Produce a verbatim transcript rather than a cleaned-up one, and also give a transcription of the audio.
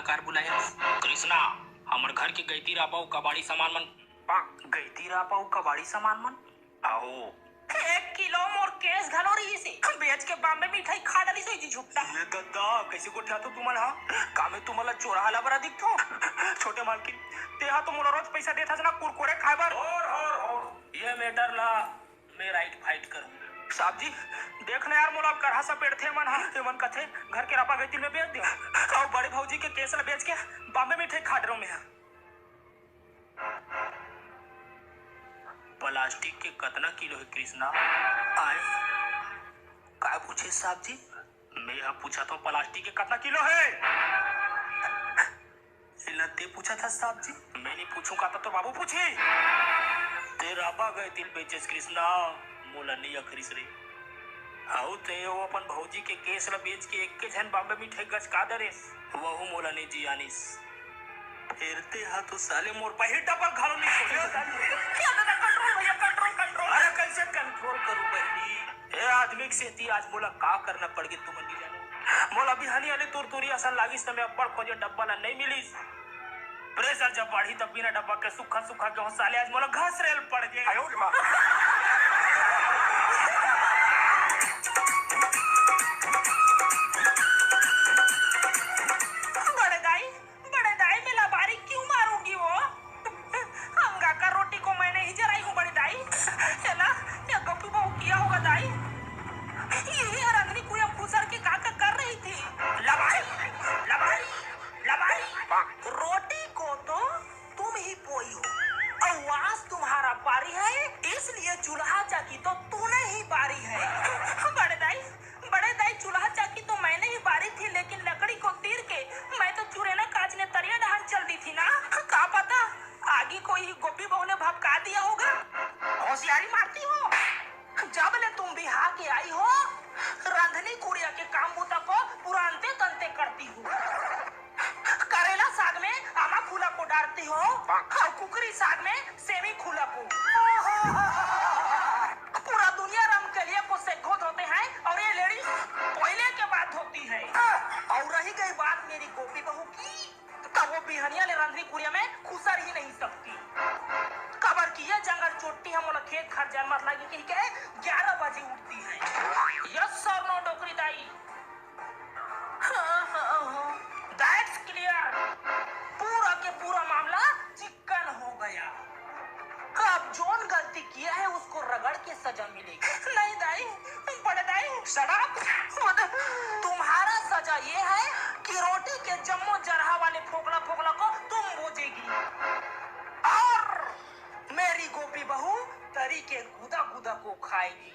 कर बुलायस? कृष्णा, हमर घर के गैती रापा अउ कबाड़ी सामान मन। गैती रापा अउ कबाड़ी सामान मन? अहो। एक किलो मोर केस घलो रहिस हे, बेच के बॉम्बे मिठाई खा डालिस होही जी झुट्टा। ये ददा, कइसे गोठियाथो तुमन हा? का मैं तुमन ला चोरहा लबरा दिखथों? छोटे मालकिन, तेहा तो मोला रोज पइसा देथस ना कुरकुरे खाए बर। होर, होर, होर। ये मैटर ला मैं राइट फाइट करूँ। साहब जी, देख ना यार, मोला करहा सपेटथे मन हा। एमन कथे, घर के रापा गैती ल बेच दे। अउ बड़े भौजी के केस ला बेच के बॉम्बे मिठाई खा डरहूँ मैं हा। प्लास्टिक के कतना किलो हे कृष्णा? आय, काय पूछे साहब जी? मैं ह पूछत हूँ, प्लास्टिक के कतना किलो हे? एला ते पूछत हस साहब जी? मैं नहीं पूछूं का, त तोर बाबू पूछी। ते रापा गैती ल बेचेस कृष्णा, मोला नहीं अखरिस रे। अउ ते ओ अपन भौजी के केस ल बेच के एके झन बॉम्बे मिठाई गचका डरेस, वहू मोला नहीं जियानिस। फेर ते हा तो साले मोर बहिर डब्बा घलो नहीं छोड़े। क्या दादा, कंट्रोल भैया, कंट्रोल, कंट्रोल। अरे कइसे कंट्रोल करूं बहिनी? ए आदमी के सेती आज मोला का करना पड़ गे तुमन नहीं जानो। मोला बिहनिया ले तुरतुरी असन लागिस त मैं अब्बड़ खोजे डब्बा ला नहीं मिलिस। प्रेशर जब बाढ़ी तब बिना डब्बा के सुखा सुखा के हो साले आज मोला घसरे ल पड़ गे। आयो रे माँ। बड़े दाई, बड़े दाई, मैं लबारी क्यों मारूंगी वो? अंगा का रोटी को मैं नहीं जलाई हूँ बड़े दाई। है ना? ये गोपी बहू किया होगा दाई। यही रंधनी कुरिया खुसर के का का कर रही थी। लबारी, लबारी, लबारी। रोटी को तो तुम ही पोई हो, और आज तुम्हारा पारी है, इसलिए चूल्हा चाकी तो तूने ही बारी है। बड़े दाई, बड़े दाई, चूल्हा चाकी तो मैंने ही बारी थी, लेकिन लकड़ी को तीर के मैं तो चुरेना काचने तरिया डहान चल दी थी ना। का पता आगी को ही गोपी बहू ने भभका दिया होगा। होशियारी मारती हो। जब ले तुम बिहार के आई हो, रांधनी कुरिया के काम बूता को पुरानते तनते करती हो। करेला साग में आमा खुला को डारती हो, और कुकरी साग में सेमी खुला को। पूरा दुनिया रमकलिया को सेक्खो धोते हैं और ये लेडीज पहले के बाद धोती है। और रही गई बात मेरी गोपी बहू की, त वो बिहनिया ले रंधनी कुरिया में खुसर ही नहीं सकती। काबर कि ये जंगल चोट्टी ह मोला खेत खार जानवर लागी कहि के ग्यारह बजे उठती है। Yes or no, डोकरी दाई? हाँ, हाँ, हाँ। That's clear। पूरा के पूरा मामला चिक्कन हो गया। अब जोन गलती किया है, उसको रगड़ के सजा मिलेगी। नहीं दाई, बड़े दाई। Shut up। तुम्हारा सजा ये है कि रोटी के जम्मो जरहा वाले फोकला फोकला को तुम बोजेगी और मेरी गोपी बहू तरी के गुदा गुदा को खाएगी।